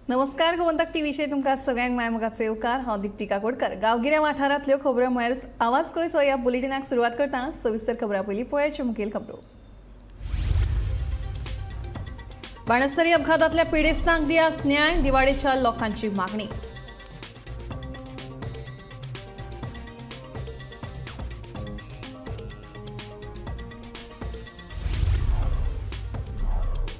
नमस्कार, गोमंतक टीव्हीचेर तुमकां सगळ्यांक मायमोगाचो येवकार. हांव दीप्ती काकोडकर. गांवगिऱ्या वाठारांतल्यो खबरो म्हळ्यारच आवाज गोंयचो ह्या बुलेटिनाक सुरवात करता. सविस्तर खबरां पयलीं पळयाच्यो मुखेल खबरो. बाणस्तारी अपघातांतल्या पिडेस्तांक दियात न्याय, दिवाडेच्या लोकांची मागणी.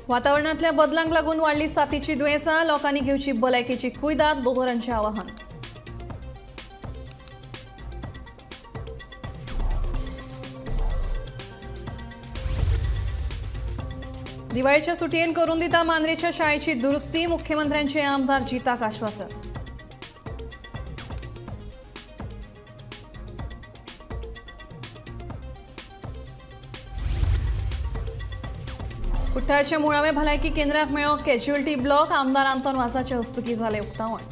वातावरणांतल्या बदलांक लागून वाडली साथीची दुयेंसां, लोकांनी घेवची भलायकेची कुयदाद, दोतोरांचें आवाहन. दिवाळीच्या सुटयेन करून दिता मांद्रेच्या शाळेची दुरुस्ती, मुख्यमंत्र्यांचे आमदार जिताक आश्वासन. कुठ्ठाळच्या मुळावे भलायकी केंद्राक मेळ्ळो कॅज्युअल्टी ब्लॉक, आमदार आंतोन वाजाचे हस्तुकी जालें उक्तावण.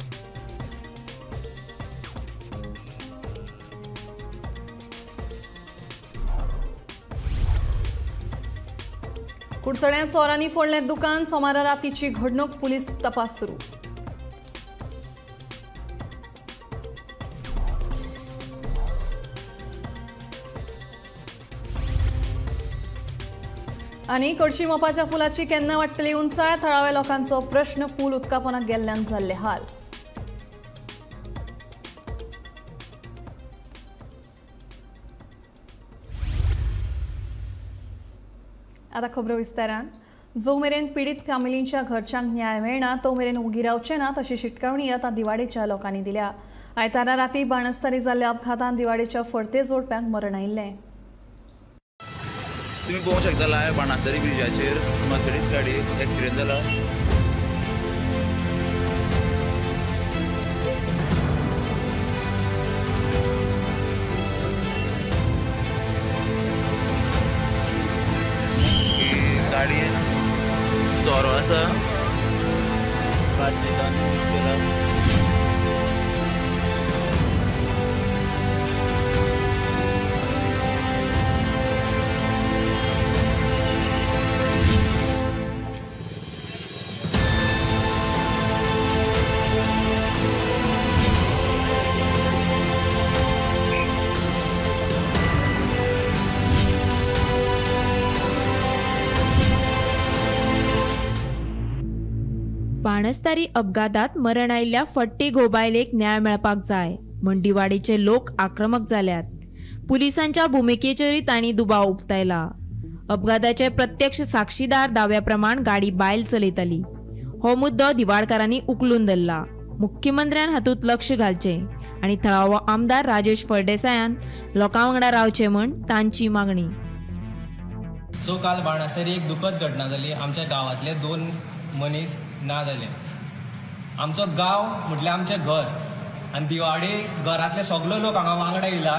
कुडचड्यां चोरांनी फोडलें दुकान, सोमारा रातीची घडणूक, पुलीस तपास सुरू. आनी कडशी मोपाच्या पुलाची केन्ना वाडटली उंचाय, थळाव्या लोकांचो प्रश्न, पूल उदकापोनाक गेल्ल्यान जाल्ले हाल. आतां खबरो विस्तारान. जो मेरेन पिडीत फॅमिलींच्या घरच्यांक न्याय मेळना तो मेरेन ओगी रावचे ना अशी शिटकावणी आतां दिवाडेच्या लोकांनी दिल्या. आयतारा राती बाणस्तारी जाल्ल्या अपघातान दिवाडेच्या फडते जोडप्यांक मरण आयिल्लें. तुम्ही पळोवंक शकता लायव्ह बाणस्तारी ब्रिजाचेर मर्सिडीज गाडी एक्सिडेंट जाला. गाडयेन सोरो आसा, यूज केला. बाणस्तारी अपघातात मरण आयिल्ल्या फडते घोबायलेक न्याय मेळपाक जाय म्हूण दिवाडेचे लोक आक्रमक जाल्यात. पुलिसांच्या भुमिकेचेरूय तांणी दुबाव उक्तायला. अपघाताचे प्रत्यक्ष साक्षीदार दाव्या प्रमाण गाडी बायल चलयताली हो मुद्दो दिवाडकारांनी उखलून धरला. मुख्यमंत्र्यान हातूंत लक्ष घालचें आनी थळावो आमदार राजेश फळदेसायान लोकां वांगडा रावचें म्हूण तांची मागणी. सो काल बाणस्तारी एक दुखद घटना जाली. आमच्या गांवांतले दोन मनीस ना जाले. आमचो गांव म्हटल्यार आमचें घर आनी दिवाडे घरांतले सगलो लोक हांगा वांगडा येयला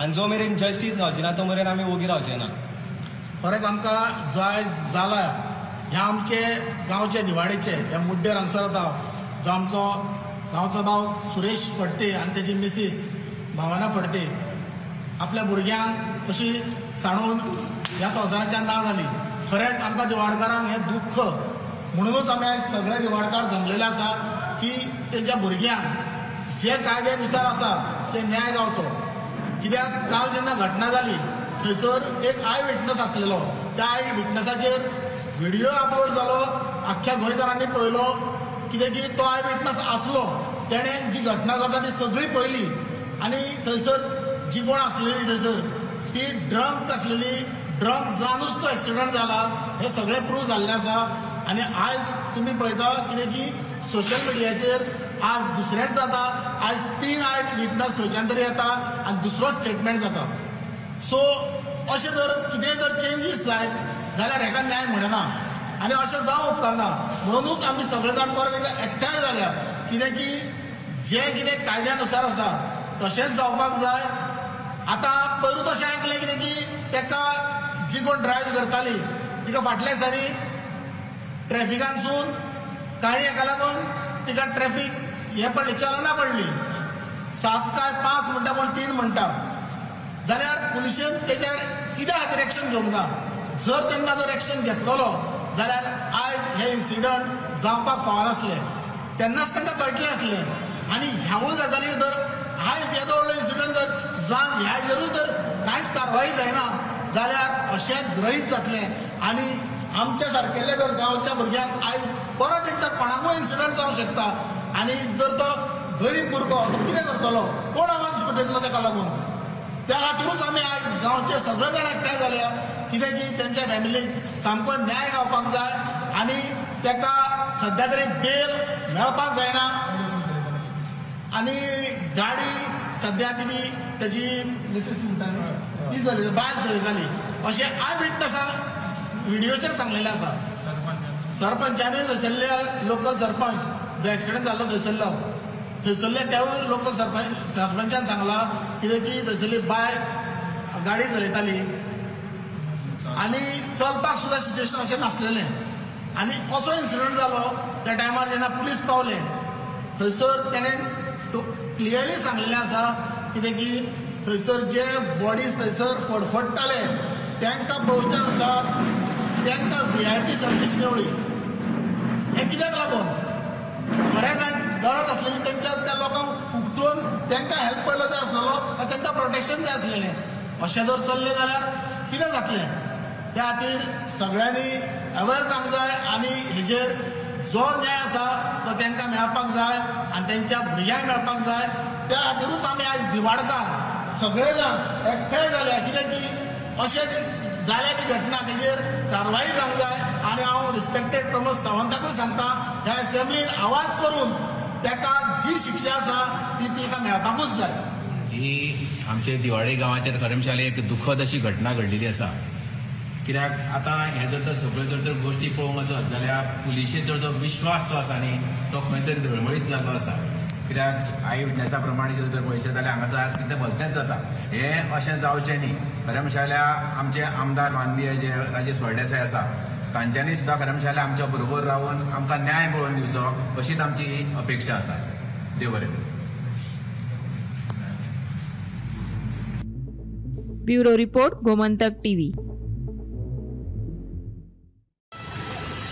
आनी जो मेरेन जस्टीस गावची ना तो मेरेन आमी ओगी रावचे ना. खरेंच आमकां जो आयज जाला ह्या आमचे गांवचे दिवाडेचे ह्या मुड्डेर हांगसर जाता जो आमचो गांवचो भाव सुरेश फडते आनी तेजी मिसीस भावना फडते आपल्या भुरग्यांक अशी सांडून ह्या संवसाराच्यान ना जाली. खरेंच आमकां दिवाडकारांक हें दुख्ख म्हणूनच आमी आयज सगळे दिवाडकार जमलेले आसा की तेंच्या भुरग्यांक जे कायद्यानुसार आसा ते न्याय गावचो. कित्याक काल जेन्ना घटना जाली थंयसर एक I witness आसलेलो, त्या I विटनसाचेर व्हिडियो अपलोड जालो, आख्ख्या गोंयकारांनी पळयलो. कितें की तो I witness आसलो, तेणें जी घटना जाता ती सगळी पळयली आनी थंयसर जी कोण आसलेली थंयसर ती ड्रंक आसलेली, ड्रंक जावनूच तो एक्सिडंट जाला हें सगळें प्रूव जाल्लें आसा. आनी आयज तुमी पळयता कितें की सोशल मिडियाचेर आज दुसरेंच जाता, आयज 3 I witness खंयच्यान तरी येता आनी दुसरो स्टेटमेंट जाता. सो अशें जर कितेंय जर चेंजीस जायत जाल्यार हेका न्याय म्हणना आनी अशें जावंक उपकारना. म्हणूनच आमी सगळे जाण परत एकदां एकठांय जाल्या कितें की जें कितें कायद्यानुसार आसा तशेंच जावपाक जाय. आतां पयरूच अशें आयकलें कितें की तेका जी कोण ड्रायव्ह करताली तिका फाटल्या दिसांनी ट्रॅफिकानसून काही हेका लागून तिका ट्रॅफीक हें पडली, चलना पडली, 7 काय 5 म्हणटा कोण 3 म्हणटा, जाल्यार पुलिशेन तेजेर कित्या खातीर एक्शन घेवंक ना. जर तेन्ना जर एक्शन घेतलेलो जाल्यार आयज हे इन्सिडंट जावपाक फावनासले. तेन्नाच तांकां कळटलें आसलें. आनी ह्यावूय गजाली जर आयज येदो व्हडलो इन्सिडंट जर जावन ह्याचेरूय जर कांयच कारवाई जायना जाल्यार अशेंच ग्रहीत जातलें. आनी आमच्या सारकेले जर गांवच्या भुरग्यांक आयज परत एकदां कोणाकूय इन्सिडंट जावंक शकता. आनी जर तो गरीब भुरगो तो कितें करतलो, कोण आवाज पेटयतलो ताका लागून? त्या खातीरूच आमी आयज गांवचे सगळे जाण एकठांय जाल्या, कितें की तेंच्या फॅमिलीक सामको न्याय गावपाक जाय आनी ताका सद्या तरी बेल मेळपाक जायना. आनी गाडी सद्या ती तेजी मिसीस म्हणटा ती चलयता, बायल चलयताली अशें I विटनसान व्हिडियोचेर सांगलेलें आसा. सरपंचानूय थंयसरल्या लोकल सरपंच जो एक्सिडंट जाल्लो थंयसरलो थंयसरल्या त्यावूय लोकल सरपंचान सांगलां कितें की थंयसरली बायल गाडी चलयताली आनी चलपाक सुद्दां सिच्युएशन अशें नासलेलें. आनी असो इन्सिडंट जालो त्या टायमार जेन्ना पुलीस पावले थंयसर तेणें क्लियरली सांगलेलें आसा कितें की थंयसर जे बॉडीज थंयसर फडफडटाले तांकां पळोवच्या नुसार तांकां VIP service मेवळी. हें कित्याक लागून? खरेंच आयज गरज आसलेली तेंच्या त्या लोकांक उठून तांकां हेल्प पयलो जाय आसलेलो आनी तांकां प्रोटेक्शन जाय आसलेलें. अशें जर चल्लें जाल्यार कितें जातलें? त्या खातीर सगळ्यांनी अवेर जावंक जाय आनी हेजेर जो न्याय आसा तो तांकां मेळपाक जाय आनी तेंच्या भुरग्यांक मेळपाक जाय. त्या खातीरूच आमी आयज दिवाडकार सगळे जाण एकठांय जाल्या, कित्याक की अशें जाल्या ती घटना तेजेर कारवाई जावंक जाय. आनी हांव रिस्पेक्टेड प्रमोद सावंताकूय सांगता, ह्या एसेंब्लीन आवाज करून ताका जी शिक्षा आसा ती तिका मेळपाकूच जाय. ही आमचे दिवाडे गांवाचेर खरें म्हणल्यार एक दुखद अशी घटना घडलेली आसा. कित्याक आतां हें जर तर सगळ्यो जर तर गोश्टी पळोवंक वचत जाल्यार पुलिशेचो जो विश्वास जो आसा न्ही तो खंय तरी धळमळीत जाल्लो आसा. कित्याक I विटनेसा प्रमाणे जर तर पळयशें जाल्यार हांगासर आज कितें भलतेंच जाता. हें अशें जावचें न्ही. खरें म्हणल्यार आमचे आमदार माननीय जे राजेश सरदेसाय आसा तांच्यांनी सुद्दां खरें म्हणल्यार आमच्या बरोबर रावन आमकां न्याय मेळोवन दिवचो अशीच आमची अपेक्षा आसा. देव बरें करूं. Bureau report, Gomantak TV.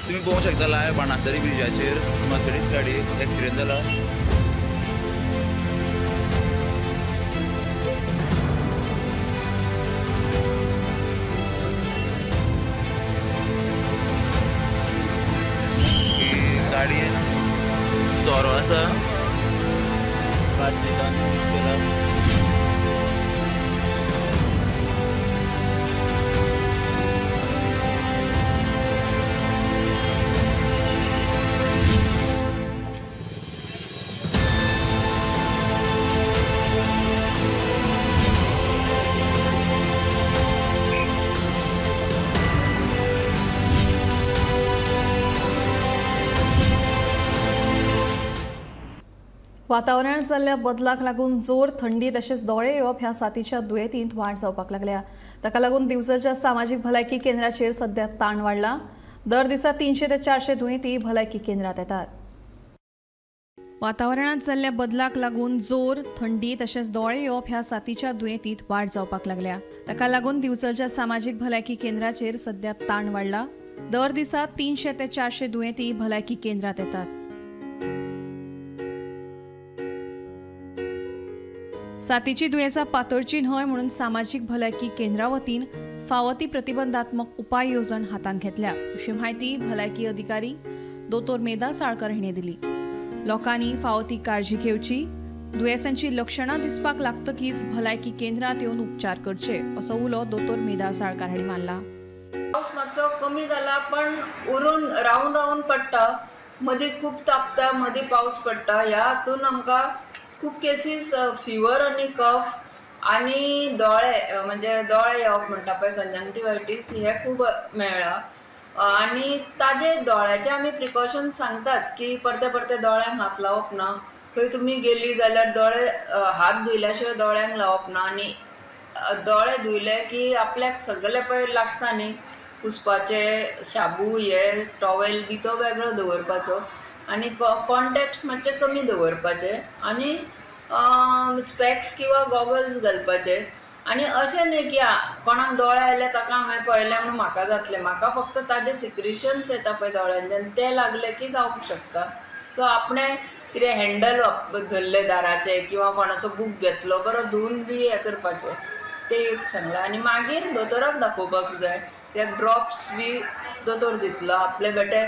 तुम्ही पळोवंक शकता लायव्ह बाणासरी ब्रिजाचेर मर्सिडीज गाडी एक्सिडंट जाला. गाडयेन सोरो आसा, प्लास्टिकान यूज केला. वातावरणात जाल्ल्या बदलाक लागून जोर, थंडी तशेंच दोळे येवप ह्या साथीच्या दुयेंतींत वाड जावपाक लागल्या. ताका लागून दिवचलच्या सामाजीक भलायकी केंद्राचेर सध्या ताण वाडला. दर दिसा 300 ते 400 दुयेंती भलायकी केंद्रात येतात. वातावरणात जाल्ल्या बदलाक लागून जोर, थंडी तशेंच दोळे येवप ह्या साथीच्या दुयेंतींत वाड जावपाक लागल्या. ताका लागून दिवचलच्या सामाजीक भलायकी केंद्राचेर सध्या ताण वाडला. दर दिसा 300 ते 400 दुयेंती भलायकी केंद्रात येतात. साथीची दुयेंसां पातळची न्हय म्हणून सामाजीक भलायकी केंद्रा वतीन फावो ती प्रतिबंधात्मक उपाय येवजण हातांत घेतल्या अशी म्हायती भलायकी अधिकारी दोतोर मेधा साळकर हिणे दिली. लोकांनी फावो ती काळजी घेवची, दुयेंसांची लक्षणां दिसपाक लागतकीच भलायकी केंद्रात येवन उपचार करचे असो उलो दोतोर मेधा साळकार हांणी मारला. पावस मातसो कमी जाला पण उरून रावन रावन पडटा, मदीं खूब तापता, मदीं पावस पडटा. ह्या हातून आमकां खूब केसीस फिवर आनी कफ आनी दोळे म्हणजे दोळे येवप म्हणटा पळय कंजंक्टिवायटीस हे खूब मेळ्ळा. आनी ताजे दोळ्याचे आमी प्रिकॉशन सांगताच की परते परते दोळ्यांक हात लावप ना, खंय तुमी गेली जाल्यार दोळे हात धुयल्या शिवाय दोळ्यांक लावप ना. आनी दोळे धुयले की आपल्याक सगळे पळय लागता न्ही पुसपाचे शाबू हे टॉवेल बी तो वेगळो दवरपाचो आनी कॉन्टेक्ट्स मातशे कमी दवरपाचे आनी स्पॅक्स किंवा गॉगल्स घालपाचे. आनी अशें न्ही की कोणाक दोळे आयले ताका हांवें पळयलें म्हणून म्हाका जातलें, म्हाका फक्त ताजे सिक्रिशन्स येता पळय दोळ्यांच्यान ते लागले की जावंक शकता. सो आपणें कितें हँडल धरलें दाराचें किंवा कोणाचो बूक घेतलो बरो धुवन बी हें करपाचें तें एक सांगलां. आनी मागीर दोतोराक दाखोवपाक जाय, कित्याक ड्रॉप्स बी दोतोर दितलो. आपले बेटे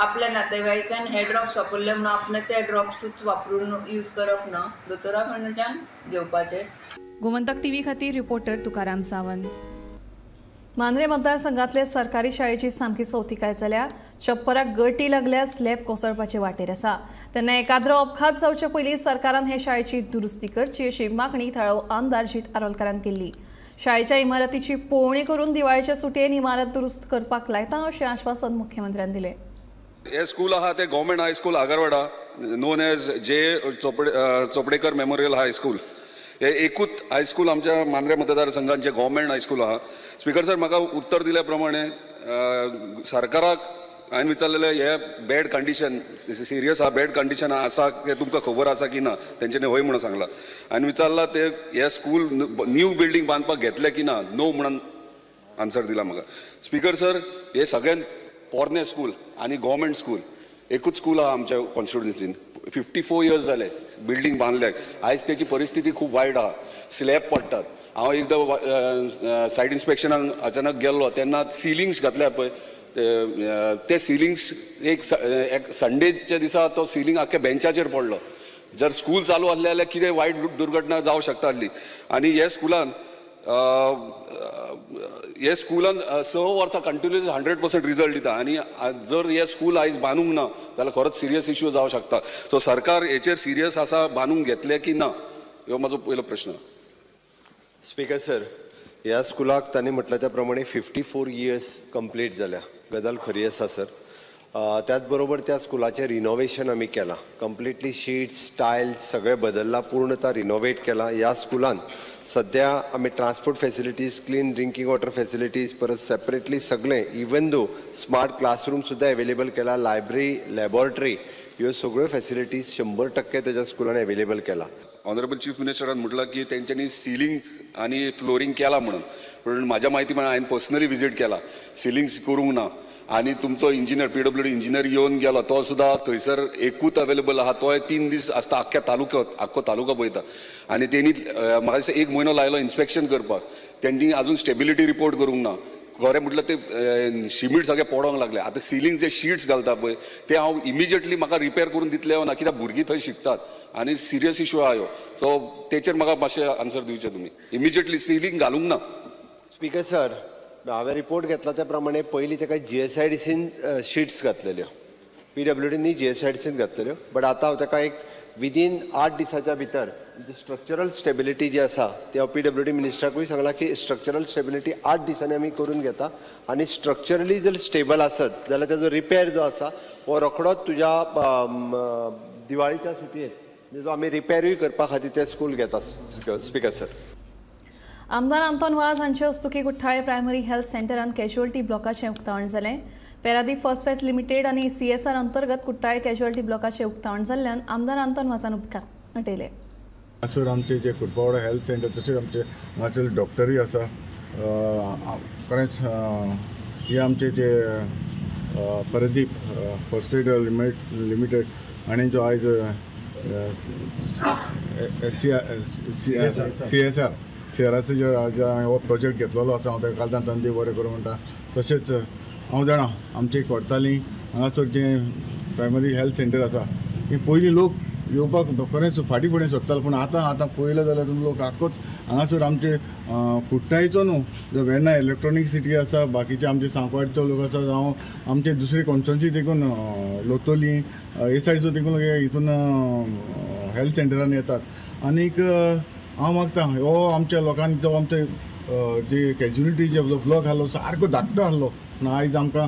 आपल्या नातेवाईकान हे ड्रॉप्स वापरले म्हणून आपणे ते ड्रॉप्सूच वापरून यूज करप ना, दोतोरा कडच्यान घेवपाचें. गोमंतक टीव्ही खातीर रिपोर्टर तुकाराम सावंत. मांद्रे मतदारसंघातले सरकारी शाळेची सामकी सवतिकाय जाल्या. छप्पराक गटी लागल्या, स्लॅब कोसळपाचे वाटेर आसा. तेन्ना एकाद्रो अपघात जावचे पयलीं सरकारान हे शाळेची दुरुस्ती करची अशी मागणी थळावो आमदार जीत आरोलकारान केल्ली. शाळेच्या इमारतीची पळोवणी करून दिवाळीच्या सुटयेन इमारत दुरुस्त करपाक लायता अशें आश्वासन मुख्यमंत्र्यान दिलें. हे स्कूल आहा ते government high school Agarwada, known as J Chopdekar memorial high school. हे एकूच हायस्कूल आमच्या मांद्रे मतदारसंघांचे गव्हर्मेंट हायस्कूल आहा. स्पीकर सर, म्हाका उत्तर दिल्या प्रमाणे सरकाराक हांवें विचारलेलें हे बॅड कंडिशन सिरियस आहा, बॅड कंडिशन आसा हें तुमकां खबर आसा की ना, तेंच्यांनी हय म्हणून सांगलां. हांवें विचारलां ते हे स्कूल न्यू बिल्डींग बांदपाक घेतलें की ना, नो म्हणून आन्सर दिला म्हाका. स्पीकर सर, हे सगळ्यान पोरणे स्कूल आनी गव्हर्मेंट स्कूल एकूच स्कूल आहा आमच्या कॉन्स्टिट्युएन्सीन. 54 इयर्स जाले बिल्डींग बांदल्याक, आयज तेची परिस्थिती खूब वायट आहा. स्लॅब पडटात. हांव एकदां सायड इन्स्पेक्शनाक अचानक गेल्लो तेन्ना सिलिंग्स घातल्या पळय, ते सिलिंग्स एक संडेच्या दिसा तो सिलिंग आख्ख्या बेंचाचेर पडलो. जर स्कूल चालू आसलें जाल्यार कितें वायट दुर्घटना जावं शकता आसली. आनी हे स्कुलान 6 वर्सां कंटिन्युअस 100% रिजल्ट दिता. आनी जर हे स्कूल आयज बांदूंक ना जाल्यार खरोच सिरियस इश्यू जावं शकता. सो सरकार हेचेर सिरियस आसा, बांदूंक घेतलें की ना, हो म्हाजो पयलो प्रश्न. स्पीकर सर, ह्या स्कुलाक तांणी म्हटलें त्या प्रमाणे 54 इयर्स कंप्लीट जाल्या, गजाल खरी आसा सर. त्याच बरोबर त्या स्कुलाचें रिनोवेशन आमी केलां, कंप्लिटली शीट्स टायल्स सगळें बदल्लां, पूर्णता रिनोवेट केलां. ह्या स्कुलान सद्या आमी transport facilities, clean drinking water facilities, परत सेपरेटली सगळें, इवन दो स्मार्ट क्लासरूम सुद्दां एवेलेबल केला, लायब्ररी, लॅबोरेटरी, ह्यो सगळ्यो फॅसिलिटीज 100% तेज्या स्कुलान एवेलेबल केला. ऑनरेबल चीफ मिनिस्टरान म्हटलां की तेंच्यांनी सिलिंग आनी फ्लोरींग केला म्हणून, पूण म्हाज्या म्हायती प्रमाणे हांवें पर्सनली विजीट केला, सिलिंग्स करूंक ना. आनी तुमचो इंजिनियर, PWD engineer येवन गेलो, तो सुद्दां थंयसर एकूच अवेलेबल आहा, तोय 3 दीस आसता आख्ख्या तालुक्यात, आख्खो तालुका पळयता. आनी तेणी म्हाका दिसता 1 म्हयनो लायलो इन्स्पेक्शन करपाक, तेंची आजून स्टेबिलिटी रिपोर्ट करूंक ना. खरें म्हटल्यार ते शिमीट सगळें पडोंक लागले. आतां सिलिंग जे शीट्स घालता पळय ते हांव इमिजिएटली म्हाका रिपेर करून दितले ना, कित्याक भुरगीं थंय शिकतात आनी सिरियस इश्यू आहा ह्यो. सो तेचेर म्हाका मातशें आन्सर दिवचें तुमी, इमिजिएटली सिलिंग घालूंक ना. स्पीकर सर, हांवें रिपोर्ट घेतला त्या प्रमाणे पयलीं ताका GSIDCन शीट्स घातलेल्यो, PWDनी GSIDCन घातलेल्यो, बट आतां हांव ताका एक विदीन 8 दिसाच्या भितर स्ट्रक्चरल स्टेबिलिटी जी आसा ती हांव PWD मिनिस्टराकूय सांगलां की स्ट्रक्चरल स्टेबिलिटी 8 दिसांनी आमी करून घेता. आनी स्ट्रक्चरली जर स्टेबल आसत जाल्यार ताजो रिपेर जो आसा हो रोखडोच तुज्या दिवाळीच्या सुटयेंत जो आमी रिपेरूय करपा खातीर तें स्कूल घेता. स्पीकर सर, आमदार आंतोन वाज हांचे हस्तुकी कुठ्ठाळे प्रायमरी हेल्थ सेंटरान कॅज्युअल्टी ब्लॉकाचें उक्तावण जालें. पॅरादीप फॉस्फेट लिमिटेड आनी CSR अंतर्गत कुठ्ठाळे कॅज्युअल्टी ब्लॉकाचें उक्तावण जाल्ल्यान आमदार आंतोन वाजान उपकार नटयले. हांगासर आमचे जे कुटपावडा हेल्थ सेंटर तशेंच आमचे हांगासर डॉक्टरूय आसा. खरेंच हे आमचे जे परदीप फॉस्फेट लिमिटेड आनी जो आयज CSR शहराचो जो हांवें हो प्रोजेक्ट घेतलेलो आसा, हांव ताका कालच्यान देव बरें करूं म्हणटा. तशेंच हांव जाणा आमची कोडताली हांगासर जें प्रायमरी हेल्थ सेंटर आसा हें पयलीं लोक येवपाक खरेंच फाटीं फुडें सोदताले, पूण आतां आतां पळयलें जाल्यार लोक आख्खोच हांगासर आमचे कुठ्ठाळीचो न्हू जो वेर्णा इलेक्ट्रॉनीक सिटी आसा, बाकीचे आमचे सांकवाडचो लोक आसा, जावं आमचे दुसरे कॉन्स्टिट्युएन्सी देखून लोतोली हे सायडचो देखून हितून हेल्थ सेंटरान येतात. आनीक हांव मागता हो आमच्या लोकांनी जो आमचे जे कॅज्युलिटी जे ब्लॉक आहलो सारको धाकटो आहलो, पूण आयज आमकां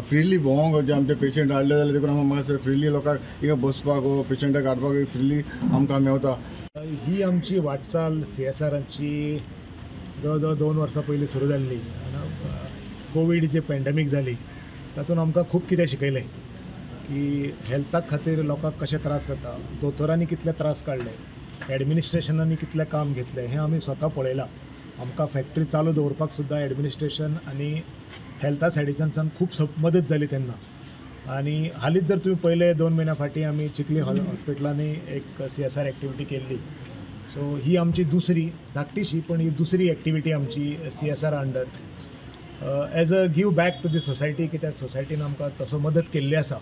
फ्रिली भोंवंक जे आमचे पेशंट हाडले जाल्यार देखून आमकां मातशें फ्रिली लोकांक हिंगा बसपाक वो पेशंटाक हाडपाक फ्रिली आमकां मेवता. ही आमची वाटचाल CSRांची जवळ जवळ 2 वर्सां पयलीं सुरू जाल्ली. कोवीड जे पॅन्डेमीक जाली तातूंत आमकां खूब कितें शिकयलें की हेल्थाक खातीर लोकांक कशे त्रास जाता, दोतोरांनी कितले त्रास काडले, एडमिनिस्ट्रेशनांनी कितलें काम घेतलें हें आमी स्वता पळयलां. आमकां फॅक्टरी चालू दवरपाक सुद्दां एडमिनिस्ट्रेशन आनी हेल्था सायडीच्यान खूब मदत जाली तेन्ना. आनी हालींच जर तुमी पळयलें 2 म्हयन्या फाटीं आमी चिखली हॉस्पिटलांनी एक CSR activity केल्ली. सो ही आमची दुसरी धाकटीशी पण ही दुसरी एक्टिविटी आमची CSR under as a give back to the society, कित्याक सोसायटीन आमकां तसो मदत केल्ली आसा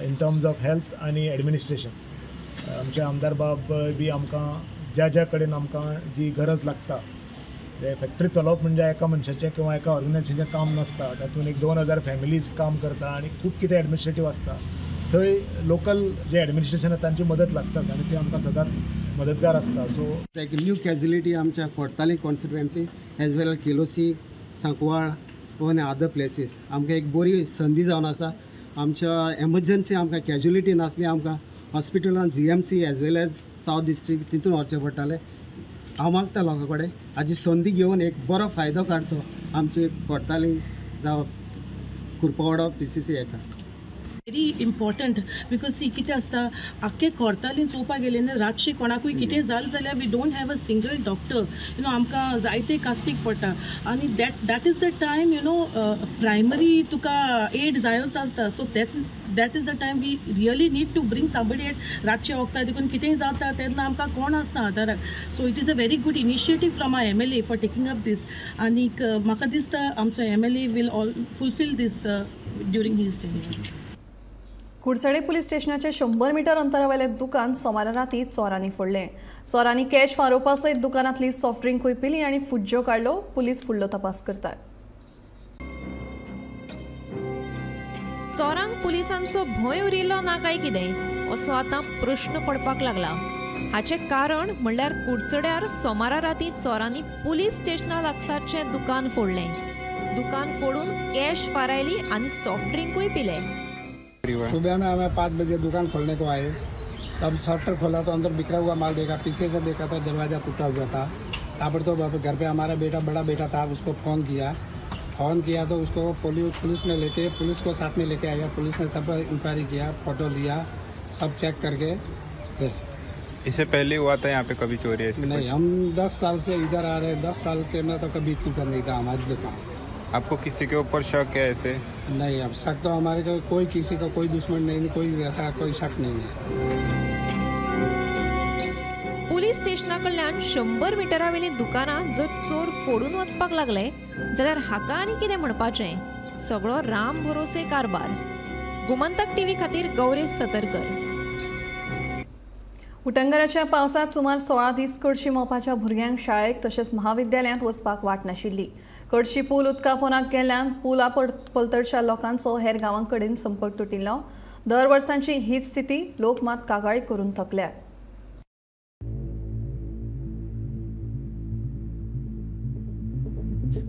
इन टर्म्स ऑफ हेल्थ आनी एडमिनिस्ट्रेशन. आमचे आमदार बाब बी आमकां ज्या ज्या कडेन आमकां जी गरज लागता, ते फॅक्टरी चलोवप म्हणजे एका मनशाचें किंवा एका ऑर्गनायजेशनाचें काम नासता, तातूंत एक 2000 फॅमिलीज काम करता आनी खूब कितें एडमिनिस्ट्रेटीव आसता. थंय लोकल जे एडमिनिस्ट्रेशन आसा तांची मदत लागता आनी ते आमकां सदांच मदतगार आसता. सो एक न्यू कॅज्युलिटी आमच्या Cortalim constituency as well Quelossim, Sancoale आनी अदर प्लेसीस आमकां एक बरी संदी जावन आसा. आमच्या एमर्जन्सी आमकां कॅज्युलिटी नासली, आमकां हॉस्पिटलान GMC as well as south district तितून व्हरचें पडटालें. हांव मागता लोकां कडेन हाजी संदी घेवन एक बरो फायदो काडचो आमचे कोर्ताली जावं कुरपवाडो PCC हेका. व्हेरी इम्पॉर्टंट because सी कितें आसता आख्खे कोर्तालीन चोवपाक गेलें न्ही, रातचें कोणाकूय कितें जालें जाल्यार we don't have a single doctor, you know आमकां जायते कास्तीक पडटा आनी that is the time you know primary तुका एड जायोच आसता. So that is the time we really need to bring somebody at रातचें वखदां देखून कितेंय जाता तेन्ना आमकां कोण आसना आदाराक. So it is a very good initiative from our MLA for taking up this आनीक म्हाका दिसता आमचो MLA will all fulfil this during his tenure. Curchorem police स्टेशनाचे 100 metre अंतरावेले दुकान सोमारा राती चोरांनी फोडलें. चोरांनी कॅश फारोवपा सयत दुकानांतली सॉफ्ट ड्रिंकूय पिली आनी फुज्जो काडलो. पुलीस फुडलो तपास करतात. चोरांक पुलिसांचो भंय उरिल्लो ना काय कितें असो आतां प्रश्न पडपाक लागला. हाचें कारण म्हणल्यार कुडचड्यार सोमारा राती चोरांनी पुलीस स्टेशना लागसारचें दुकान फोडलें. दुकान फोडून कॅश फारायली आनी सॉफ्ट ड्रिंकूय पिले. सुबह में हमें 5 बजे दुकान खोलने को आए, तब शटर खोला तो अंदर बिखरा हुआ माल देखा, पीछे से देखा तो दरवाज़ा टूटा हुआ था। ताबड़तोड़ घर पे हमारा बेटा, बड़ा बेटा था, उसको फ़ोन किया तो उसको पुलिस ने लेके, पुलिस को साथ में लेके आया। पुलिस ने सब इंक्वायरी किया, फोटो लिया, सब चेक करके। इससे पहले हुआ था यहाँ पे कभी चोरी ऐसी? नहीं, हम 10 साल से इधर आ रहे हैं, 10 साल के में तो कभी टूटा नहीं था हमारी दुकान। आपको किसी के ऊपर शक है ऐसे? नहीं, अब शक तो हमारे को कोई किसी का कोई दुश्मन नहीं, कोई ऐसा कोई शक नहीं है। पुलीस स्टेशना कडल्यान 100 मिटरावेली दुकानां जर चोर फोडून वचपाक लागले जाल्यार हाका आनी कितें म्हणपाचें? सगळो राम भरोसे कारबार. गोमंतक टीव्ही खातीर गौरेश सतरकर. उटंगराच्या पावसांत सुमार 16 दीस कडशी मोपाच्या भुरग्यांक शाळेक तशेंच महाविद्यालयांत वचपाक वाट नाशिल्ली. कडशी पूल उदका पोनाक गेल्ल्यान पुला पलतडच्या लोकांचो हेर गांवां कडेन संपर्क तुटिल्लो. दर वर्सांची हीच स्थिती, लोक मात कागाळी करून थकल्यात.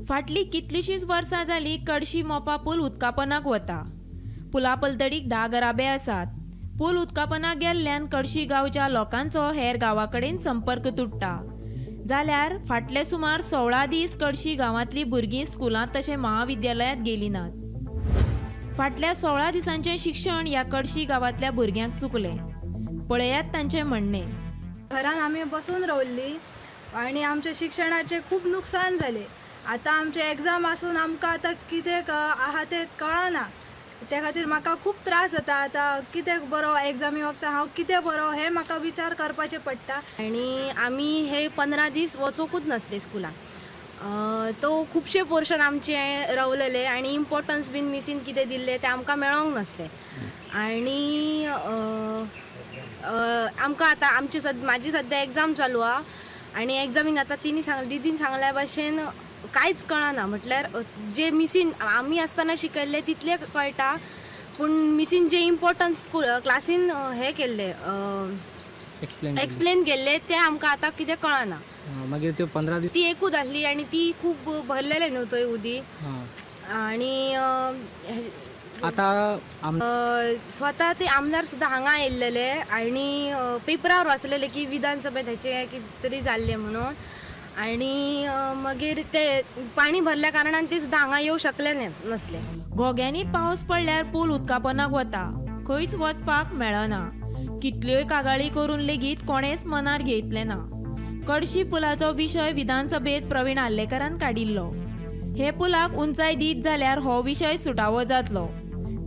फाटली कितलीशीच वर्सां जाली कडशी मोपा पूल उदकापनाक वता. पुला पलतडीक 10 घराबे आसात. पूल उदकापनाक गेल्ल्यान कडशी गांवच्या लोकांचो हेर गांवा कडेन संपर्क तुट्टा. जाल्यार फाटले सुमार 16 दीस कडशी गांवांतली भुरगीं स्कुलांत तशें महाविद्यालयांत गेली नात. फाटल्या 16 दिसांचें शिक्षण ह्या कडशी गांवांतल्या भुरग्यांक चुकलें. पळयात तांचें म्हणणें. घरान आमी बसून रावल्ली आनी आमच्या शिक्षणाचें खूब नुकसान जालें. आतां आमचें एग्जाम आसून आमकां आतां कितें आहा तें कळना. त्या खातीर म्हाका खूब त्रास जाता. आतां कितें बरो एग्जामी वखदां हांव कितें बरो हें म्हाका विचार करपाचें पडटा. आनी आमी हे 15 दीस वचोंकूच नासले स्कुलाक. तो खुबशे पोर्शन आमचे रावलेले आनी इम्पॉर्टन्स बीन मिसीन कितें दिल्लें तें आमकां मेळोंक नासलें. आनी आमकां आतां आमची म्हाजी सद्या एग्जाम चालू आहा आनी एग्जामीक आतां तिणी सांग दिदीन सांगल्या भाशेन कांयच कळना. म्हटल्यार जे मिसीन आमी आसतना शिकयल्लें तितलें कळटा, पूण मिसीन जे इम्पॉर्टन्स क्लासीन हें केल्लें एक्सप्लेन केल्लें तें आमकां आतां कितें कळना. मागीर त्यो 15 दीस ती एकूच आसली आनी ती खूब भरलेलें न्हू थंय उदी. आनी आतां स्वता ते आमदार सुद्दां हांगा आयिल्लेले आनी पेपरार वाचलेले की विधानसभेत हेचें कितें तरी जाल्लें म्हणून. आनी मागीर ते पाणी भरल्या कारणान ते सुद्दां हांगा येवंक शकले नासले. घोग्यांनी पावस पडल्यार पूल उदकापनाक वता, खंयच वचपाक मेळना. कितल्योय कागाळी करून लेगीत कोणेच मनार घेतलें ना. कडशी पुलाचो विशय विधानसभेत प्रवीण आर्लेकरान काडिल्लो. हे पुलाक उंचाय दीत जाल्यार हो विशय सुटावो जातलो,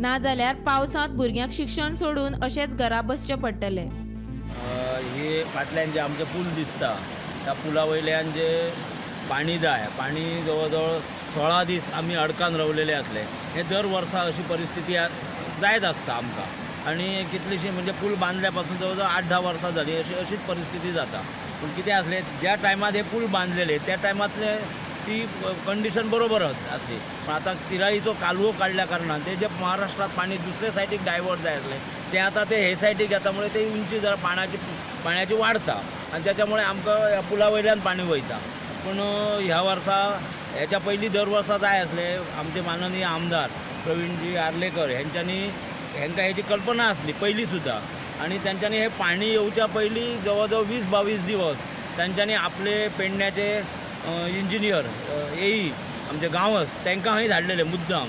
नाजाल्यार पावसांत भुरग्यांक शिक्षण सोडून अशेंच घरा बसचें पडटलें. हे फाटल्यान जे आमचें पूल दिसता त्या पुला वयल्यान जे पाणी जाय, पाणी जवळ जवळ 16 दीस आमी अडकान रावलेले आसले. हे दर वर्सा अशी परिस्थिती जायत आसता आमकां आनी कितलीशी म्हणजे पूल बांदल्या पासून जवळ जवळ 8-10 वर्सां जाली अशी अशीच परिस्थिती जाता. पूण कितें आसलें, ज्या टायमार हे पूल बांदलेले त्या टायमांतले ती कंडिशन बरोबर आसली, पण आतां तिराईचो कालवो काडल्या कारणान ते जे महाराष्ट्रात पाणी दुसरे सायडीक डायवर्ट जाय आसलें ते आतां ते हे सायडीक येता, मुळे ते उंची जरा पाण्याची वाडता आनी त्याच्यामुळे आमकां ह्या पुला वयल्यान पाणी वयता. पूण ह्या वर्सा ह्याच्या पयलीं दर वर्सा जाय आसले आमचे माननीय आमदार प्रवीणजी आर्लेकर हेंच्यांनी हेंकां हेची कल्पना आसली पयलीं सुद्दां आनी तेंच्यांनी हें पाणी येवच्या पयलीं जवळ जवळ 20-22 दिवस तेंच्यांनी आपले पेडण्याचे इंजिनियर एई आमचे गांवस तांकां हय धाडलेले मुद्दाम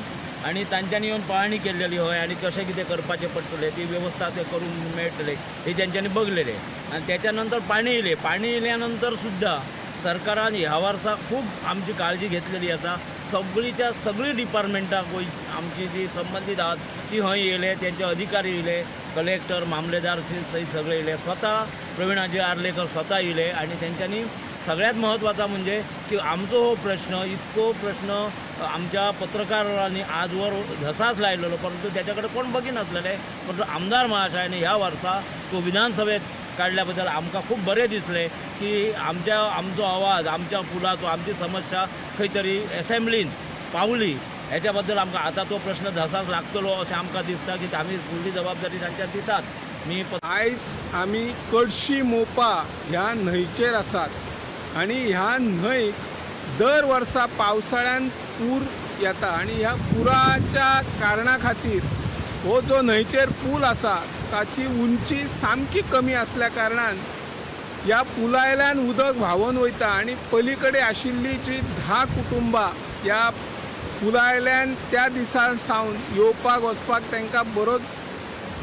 आनी तांच्यांनी येवन पळोवणी केल्लेली हय आनी कशें कितें करपाचें पडटलें ती वेवस्था ते करूंक मेळटले हे तेंच्यांनी बघलेले. आनी त्याच्या नंतर पाणी येयलें, पाणी येयल्या नंतर सुद्दां सरकारान ह्या वर्सा खूब आमची काळजी घेतलेली आसा. सगळीच्या सगळीं डिपार्टमेंटां आमची जी संबंदीत आहात ती हय येयले, तेंचे अधिकारी येयले, कलेक्टर मामलेदार सयत सगळे येयले, स्वता प्रवीणाजी आर्लेकर स्वता येयले आनी तेंच्यांनी सगळ्यात महत्त्वाचा म्हणजे की आमचो हो प्रश्न इतको प्रश्न आमच्या पत्रकारांनी आजवर धसास लायलेलो, परंतु त्याच्याकडे कोण बघिनासलेले. परंतु आमदार महाशयाने ह्या वर्सा तो विधानसभेत काडल्या बद्दल आमकां खूब बरें दिसलें की आमच्या आमचो आवाज, आमच्या पुलाचो, आमची समस्या खंय तरी एसेंब्लीन पावली. ह्याच्या बद्दल आमकां आतां तो प्रश्न धसास लागतलो अशें आमकां दिसता की आमी फुडली जबाबदारी तांच्या दितात. मी आयज आमी कडशी मोपा ह्या न्हंयचेर आसात आनी ह्या न्हंयक दर वर्सा पावसाळ्यान पूर येता आनी ह्या पुराच्या कारणा खातीर हो जो न्हंयचेर पूल आसा ताची उंची सामकी कमी आसल्या कारणान ह्या पुलायल्यान उदक व्हांवून वयता आनी पलीकडे आशिल्ली जी 10 कुटुंबां ह्या पुलायल्यान त्या दिसा सावन येवपाक वचपाक तांकां बरोच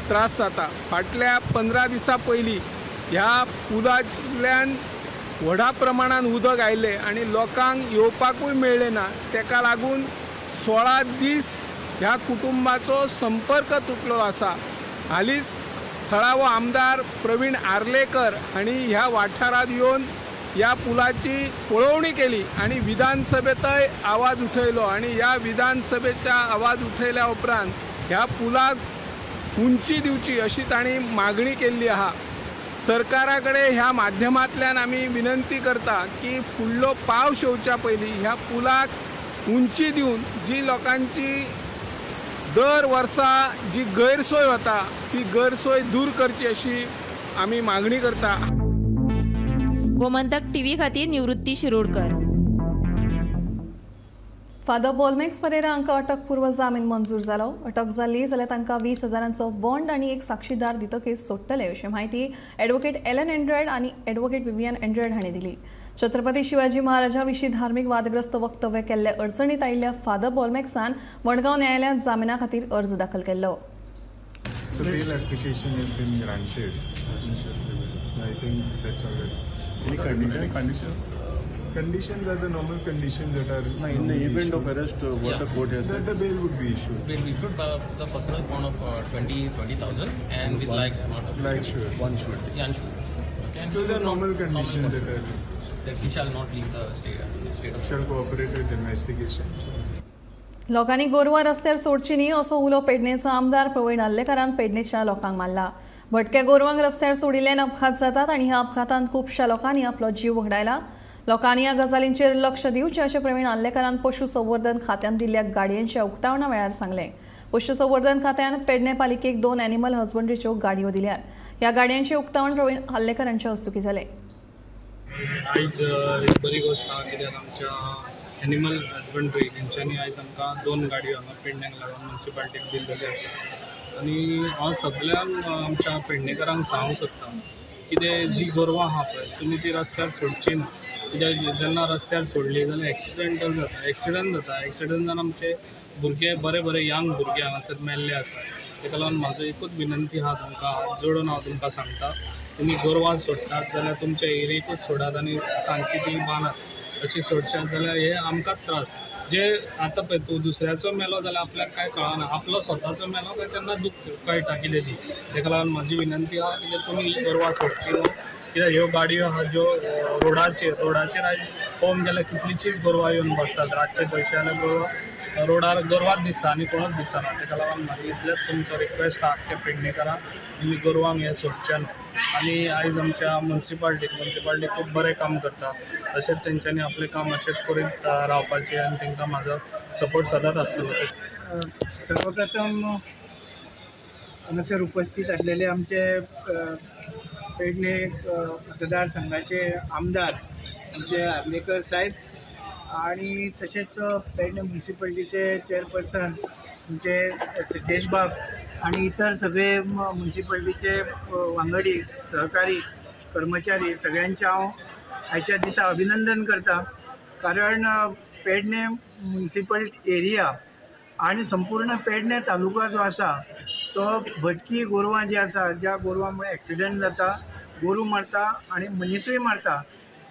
त्रास जाता. फाटल्या 15 दिसां पयलीं ह्या पुलांतल्यान व्हडा प्रमाणान उदक आयलें आनी लोकांक येवपाकूय मेळ्ळें ना. ताका लागून 16 दीस ह्या कुटुंबाचो संपर्क तुटलो आसा. हालींच थळावो आमदार प्रवीण आर्लेकर हांणी ह्या वाठारांत येवन ह्या पुलाची पळोवणी केली आनी विधानसभेतय आवाज उठयलो आनी ह्या विधानसभेच्या आवाज उठयल्या उपरांत ह्या पुलाक उंची दिवची अशी तांणी मागणी केल्ली आसा. सरकारा कडेन ह्या माध्यमांतल्यान आमी विनंती करता की फुडलो पावस येवच्या पयलीं ह्या पुलाक उंची दिवन जी लोकांची दर वर्सा जी गैरसोय वता ती गैरसोय दूर करची अशी आमी मागणी करता. गोमंतक टीव्ही खातीर निवृत्ती शिरोडकर. फादर बोलमेक्स परेरा हांकां अटकपूर्व जामीन मंजूर जालो. अटक जाल्ली जाल्यार तांकां 20,000 बॉन्ड आनी एक साक्षीदार दितकीच सोडटले अशी म्हायती एडवोकेट एलन एन्ड्रॉयड आनी एडवोकेट विवियन एन्ड्रॉयड हांणी दिली. छत्रपती शिवाजी महाराजा विशीं धार्मीक वादग्रस्त वक्तव्य केल्ले अडचणीत आयिल्ल्या फादर बोलमेक्सान मडगांव न्यायालयांत जामिना खातीर अर्ज दाखल केल्लो. So bail application has been granted. I think that's all right. Any condition? Conditions are the normal conditions that are in the event of arrest. What the court has said, that the bail would be issued. Bail be issued by the personal bond of 20,000 and with like amount of like sure one shoot. Yeah, sure. Okay, and those are normal conditions that are that he shall not leave the state. State of shall cooperate with investigation. लोकांनी गोरवां रस्त्यार सोडची न्ही असो उलो पेडणेचो आमदार प्रवीण आर्लेकारान पेडणेच्या लोकांक मारला. भटक्या गोरवांक रस्त्यार सोडिल्ल्यान अपघात जातात आनी ह्या अपघातान खुबश्या लोकांनी आपलो जीव वगडायला. लोकांनी ह्या गजालींचेर लक्ष दिवचें अशें प्रवीण आर्लेकारान पशुसंवर्धन खात्यान दिल्ल्या गाडयांच्या उक्तावणा वेळार सांगलें. पशुसंवर्धन खात्यान पेडणे पालिकेक 2 एनिमल हजबंड्रीच्यो गाडयो दिल्यात. ह्या गाडयांचें उक्तावण प्रवीण आर्लेकारांच्या हस्तुकीं जालें. आयज एक बरी गोश्ट आहा कित्याक आमच्या एनिमल हजबंड्री हेंच्यांनी आयज आमकां 2 गाडयो हांगा पेडण्याक लागून म्युनिसिपालिटीक दिल्लेल्यो आसा आनी हांव सगळ्यांक आमच्या पेडणेकरांक सांगूंक सोदता कितें जी गोरवां आहा पळय तुमी ती रस्त्यार सोडची ना. कित्याक जेन्ना रस्त्यार सोडली जाल्यार एक्सिडंट जाता, एक्सिडंट जाता, एक्सिडंट जावन आमचे भुरगे बरे बरे यंग भुरगे हांगासर मेल्ले आसा. ताका लागून म्हाजो एकूच विनंती आहा तुमकां, हात जोडून हांव तुमकां सांगता, तुमी गोरवां सोडटात जाल्यार तुमच्या एरियेकूच सोडात आनी सांजची ती बांदात. अशी सोडशात जाल्यार हे आमकांच त्रास. जे आतां पळय तूं दुसऱ्याचो मेलो जाल्यार आपल्याक कांय कळना, आपलो स्वताचो मेलो काय तेन्ना दुख्ख कळटा कितें ती. तेका लागून म्हाजी विनंती आहा कित्याक तुमी ही गोरवां सोडची न्हू, कित्याक ह्यो गाडयो आहा ज्यो रोडाचेर आयज पळोवंक गेल्यार कितलींशींच गोरवां येवन बसतात. रातचे पयशे जाल्यार गोरवां रोडार गोरवांच दिसता आनी कोणूच दिसना. तेका लागून म्हाजी इतलेंच तुमचो रिक्वेस्ट आहा आख्ख्या पेडणेकारांक, तुमी गोरवांक हें सोडचें न्हू. आनी आयज आमच्या म्युनिसिपाल्टी खूब बरें काम करता, तशेंच तेंच्यांनी आपलें काम अशेंच करीत रावपाचें आनी तांकां म्हाजो सपोर्ट सदांच आसतलो. सर्वप्रथम हांगासर उपस्थित आसलेले आमचे पेडणे मतदारसंघाचे आमदार आमचे आर्लेकर साहेब आणि तशेंच पेडणे म्युनिसिपाल्टीचे चेअरपर्सन आमचे सिद्धेश बाब आणि इतर सगळे म्युनिसिपाल्टीचे वांगडी, सहकारी, कर्मचारी सगळ्यांचे हांव आयच्या दिसा अभिनंदन करता. कारण पेडणे म्युनिसिपल एरिया आणि संपूर्ण पेडणे तालुका जो आसा तो भटकी गोरवां जी आसा, ज्या गोरवां मुळे एक्सिडंट जाता, गोरूं मरता आनी मनिसूय मरता,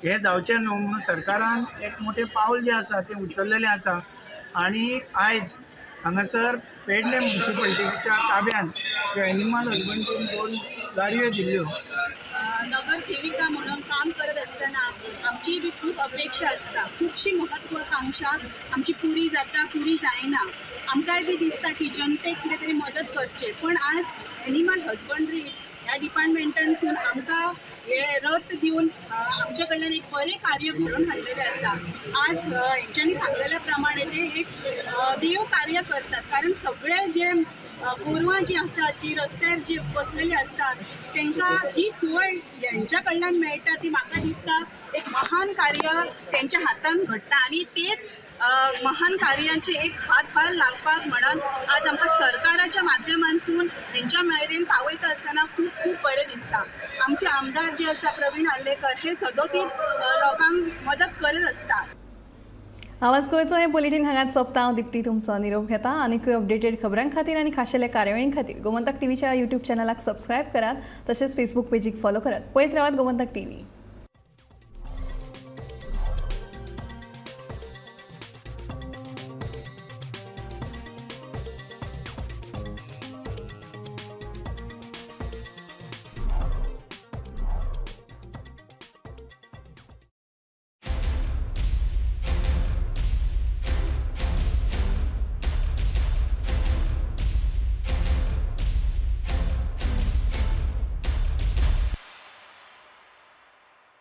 हें जावचें न्हू म्हणून सरकारान एक मोठें पावल जें आसा तें उचललेलें आसा. आनी आयज हांगासर पेडणे म्युनिसिपाल्टीच्या ताब्यान ह्यो एनिमल हजबंड्रीन 2 गाडयो दिल्ल्यो. नगरसेविका म्हणून काम करत असताना आमची बी खूब अपेक्षा आसता, खुबशी महत्वाकांक्षा आमची पुरी जाता, पुरी जायना. आमकांय बी दिसता की जनतेक कितें तरी मदत करचें, पण आज एनिमल हजबंड्री ह्या डिपार्टमेंटानसून आमकां हे रथ दिवन आमच्या कडल्यान एक बरें कार्य घडोवन हाडलेलें आसा. आज हेंच्यांनी सांगलेल्या प्रमाणे ते एक देव कार्य करतात, कारण सगळे जे गोरवां जी आसात, जी रस्त्यार जी बसलेली आसतात तांकां जी सोय हेंच्या कडल्यान मेळटा ती म्हाका दिसता एक महान कार्य तेंच्या हातान घडटा. आनी तेच महान कार्यांचे एक हातभार लागपाक म्हणून आज आमकां सरकाराच्या माध्यमांतसून हेंच्या मेरेन पावयता आसतना खूब खूब बरें दिसता. आमचे आमदार जे आसा प्रवीण आर्लेकर हे सदोतीत लोकांक मदत करत आसता. आवाज गोंयचो हें बुलेटीन हांगाच सोंपता. हांव दिप्ती तुमचो निरोप घेता. आनीकूय अपडेटेड खबरां खातीर आनी खाशेल्या कार्यावळीं खातीर गोमंतक टीव्हीच्या यूट्यूब चॅनलाक सबस्क्रायब करात, तशेंच फेसबूक पेजीक फॉलो करात. पळयत रावात गोमंतक टीव्ही.